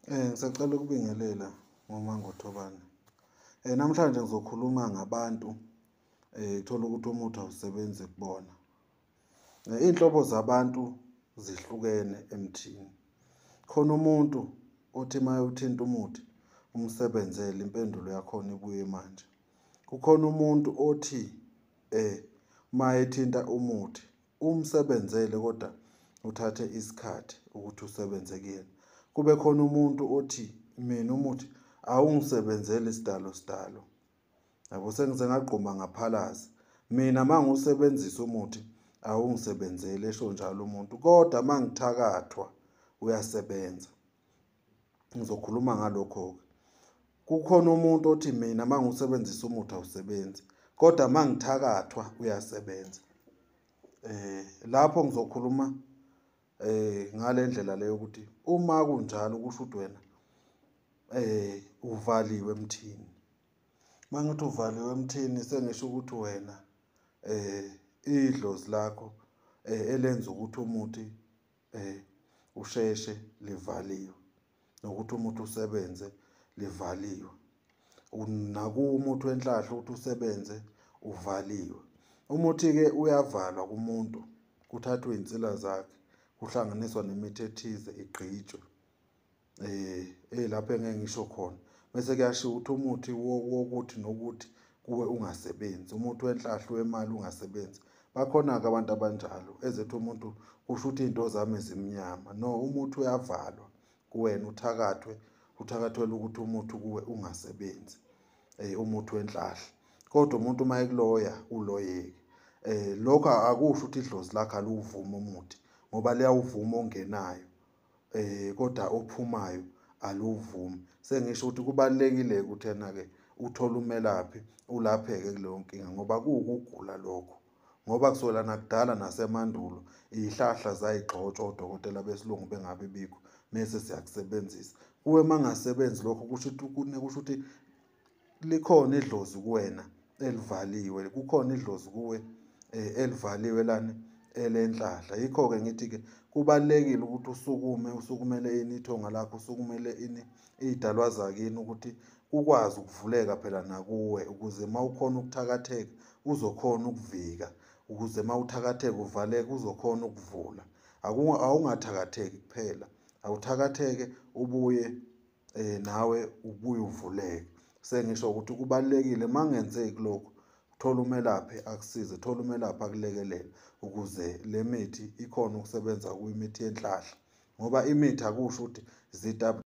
Ngisacela ukubingelela ngoMangothobane. Namhlanje ngizokhuluma ngabantu uthola ukuthi umuthi awusebenzi kubona. Iy'nhlobo zabantu zihlukene emthini. Khona umuntu othi uma ewuthinta umuthi umsebenzele impendulo yakhona ibuye manje. Kukhona umuntu othi uma ethinta umuthi umsebenzele kodwa uthathe isikhathi ukuthi usebenze kuyena. Kube khona umuntu othi mina umuthi awungisebenzeli sidalo sidalo, yabo, sengize ngagquma ngaphalaza. Mina uma ngiwusebenzisa umuthi awungisebenzeli, esho njalo umuntu, kodwa uma ngithakathwa uyasebenza. Ngizokhuluma ngalokho-ke. Kukhona umuntu othi mina uma ngiwusebenzisa umuthi awusebenzi, kodwa uma ngithakathwa uyasebenza. Lapho ngizokhuluma ngale ndlela leyo ukuthi uma kunjalo kusho ukuthi wena uvaliwe emthini. Uma ngithi uvaliwe emthini sengisho ukuthi wena idlozi lakho elenza ukuthi umuthi usheshe livaliwe, nokuthi umuthi usebenze livaliwe. Nakuwo umuthi wenhlahla ukuthi usebenze uvaliwe. Umuthi-ke uyavalwa kumuntu, kuthathwe iy'nsila zakhe, kuhlanganiswa nemithi ethize igqitshwe lapho engeke ngisho khona. Bese kuyashiwo ukuthi umuthi wokuthi nokuthi kuwe ungasebenzi, umuthi wenhlahla wemali ungasebenzi. Bakhona-ke abantu abanjalo ezethu umuntu kusho ukuthi iy'nto zami zimnyama. No, umuthi uyavalwa kuwena uthakathwe, uthakathelwe ukuthi umuthi kuwe ungasebenzi, umuthi wenhlahla. Kodwa umuntu uma ekuloya uloyeke. Lokho akusho ukuthi idlozi lakhe aliwuvumi umuthi, ngoba liyawuvuma ongenayo, kodwa ophumayo aliwuvumi. Sengisho ukuthi kubalulekile-ke ukuthi ena-ke uthole umelaphi ulapheke kuleyo nkinga, ngoba kuwukugula lokho. Ngoba kusukela nakudala nasemandulo iy'hlahla zayigxotshwa odokotela besilungu bengabi bikho, mese siyakusebenzisa. Kuwe uma kungasebenzi lokho kusho ukuthi likhona idlozi kuwena elivaliwe, kukhona idlozi kuwe elivaliwe lani elenhlahla. Yikho-ke ngithi-ke kubalulekile ukuthi usukume, usukumele ini ithonga lakho, usukumele ini iy'dalwa zakini ukuthi kukwazi ukuvuleka phela nakuwe, ukuze uma ukhona ukuthakatheka uzokhona ukuvika, ukuze uma uthakatheka uvaleke uzokhona ukuvula. Awungathakatheki kuphela, awuthakatheke ubuye nawe ubuye uvuleke. Sengisho ukuthi kubalulekile uma kungenzeki lokhu, thola umelaphi akusize, thola umelaphi akulekelele ukuze le mithi ikhone ukusebenza kuyimithi yenhlahla, ngoba imithi akusho ukuthi zitapu.